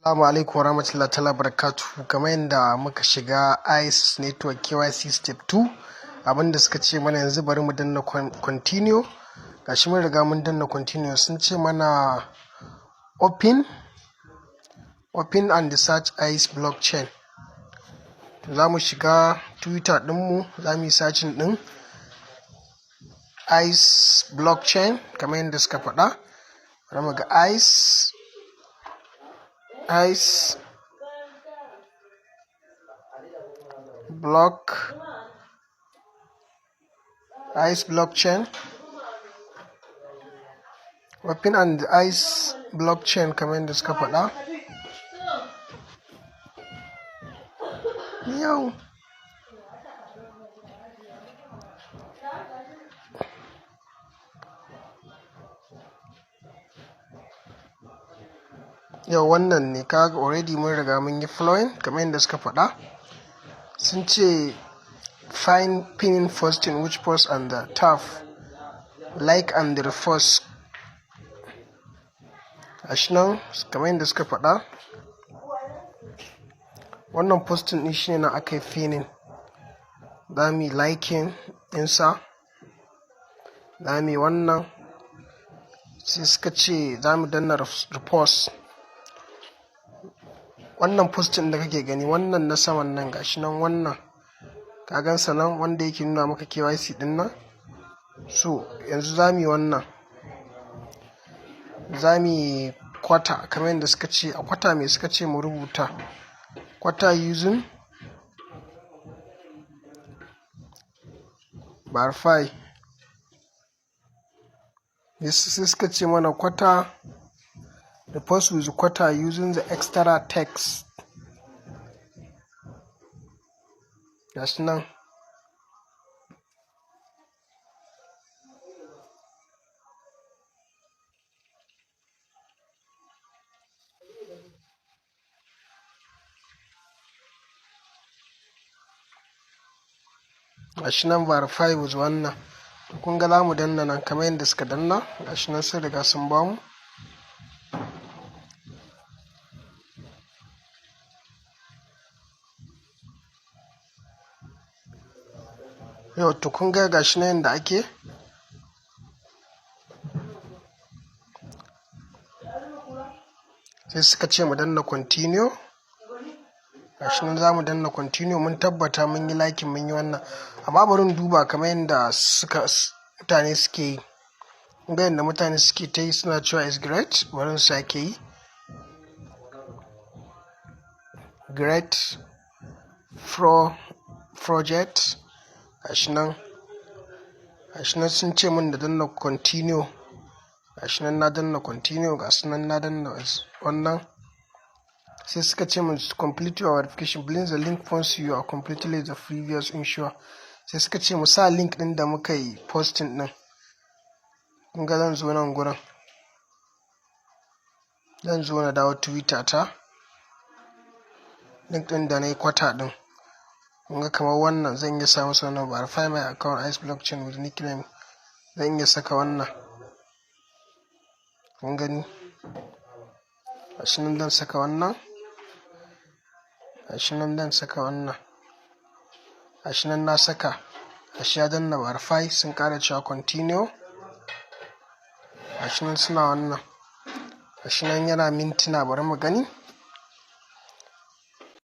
Assalamu alaikum warahmatullahi ta'ala barakatuhu. Kamar yadda muka shiga ICE Network KYC step 2, abinda suka ce mana yanzu, bari mu danna continue. Gashi mun riga mun danna continue. Sun ce mana open and search ICE blockchain. Za mu shiga Twitter dinmu, za mu yi searching din ICE blockchain kamar yadda suka faɗa. Bari mu ga ICE block, ICE blockchain, open and ICE blockchain kamar yadda suka faɗa. Yau wannan ne. Kaga already mun riga mun yi following kamar yadda suka faɗa. Sun ce find pinning posting, which post and the tab, like and repost. Gashi nan kamar yadda suka faɗa, wannan posting ɗin shine na aka yi pinning. Za mu yi liking ɗinsa, za mu yi wannan. Sai suka ce za mu danna repost wannan posting da kake gani, wannan na saman nan. Gashi nan, wannan ka gansa nan, wanda yake nuna maka KYC din nan. So yanzu za mu yi wannan, za mu yi quote kamar yadda suka ce. A quote mai suka ce mu rubuta? Quote using verify. Sai suka ce mana quote, the post with quote using the extra text. Gashi nan. Gashi nan, verify with wannan. Kun ga za mu danna nan kamar yadda suka danna. Gashi nan sun riga sun bamu. Yau to kun ga gashi nan yadda ake. Sai suka ce mu danna continue. Gashi nan za mu danna continue. Mun tabbata mun yi liking, mun yi wannan, amma bari mu duba kamar yadda suka mutane suke yi. Kun ga yadda mutane suke ta yi, suna cewa is great. Bari mu sake yi great project. Gashi nan, gashi nan sun ce mun da danna continue. Gashi nan na danna continue. Gashi nan na danna wannan. Sai suka ce mun complete your verification, please, the link once you are completely the previous ensure. Sai suka ce mu sa link din da muka yi posting din. Kun ga zan zo nan gurin, zan zo na dawo Twitter ta, link din da na yi quote din. Kun ga kamar wannan, zan iya sa masa wannan "verify my account ICE blockchain with nickname". Zan iya saka wannan. Kun gani, gashi nan zan saka wannan. Gashi nan zan saka wannan. Gashi nan na saka. Gashi ya danna verify. Sun ƙara cewa continue. Gashi nan suna wannan. Gashi nan yana mintuna, bari mu gani.